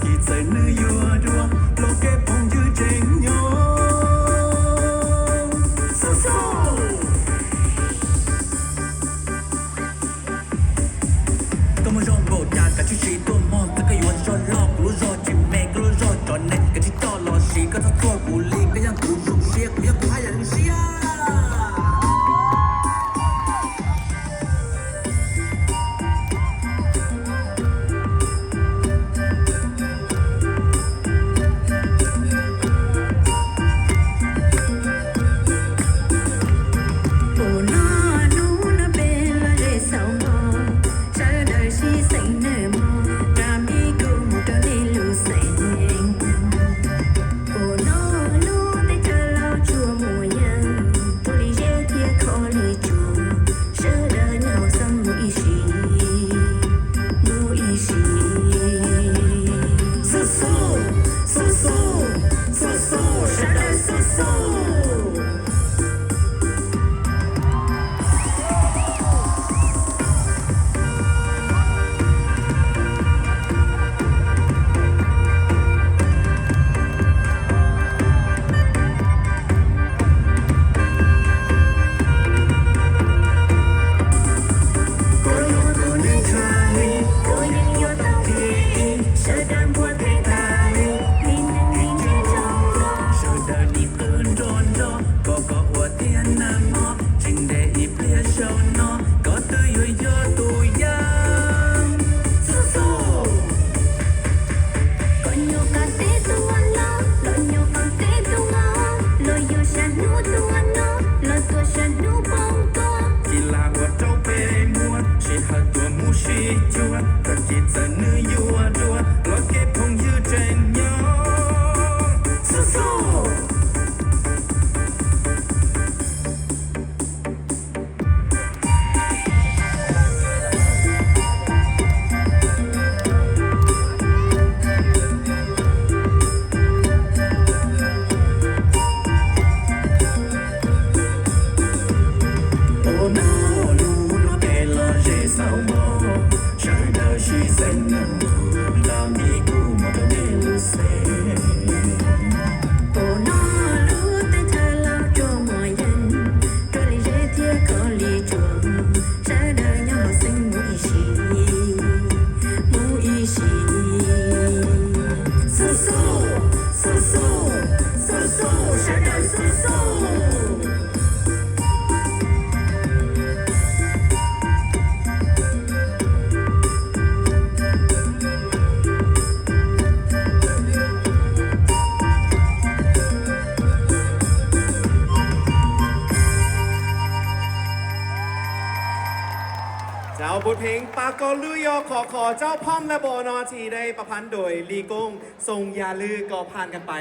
ທີ່ໃຈໜ້າຢູ່ດວງ ໂລກເກັບຜົງຍືດເຈັງຍອງ ສູ້ໆ ກໍມາຈອງໂບດຢາກະຊິຊີຕົວໝໍ ແຕ່ກໍຢວນຊອດຫຼອກ ກໍຮູ້ຊອດຈິແມ່ ກໍຮູ້ຊອດຈອນແນ່ ກະຊິຈອດຫຼໍ່ຊີ ກໍຕ້ອງໂທດບູລີ ກໍຍັງກູຊຸ່ມເຊຍ ກໍຍັງພາຍາເຊຍ. ເຈົ້າ ບົດເພງປາກອນລືຢໍ່ ຂໍ ຂໍເຈົ້າ ພ້ອມແລ້ວບໍ່ເນາະ ທີ່ໄດ້ປະພັນໂດຍ ລີກົງ ຊົງຢາລື ກໍຜ່ານກັນໄປ.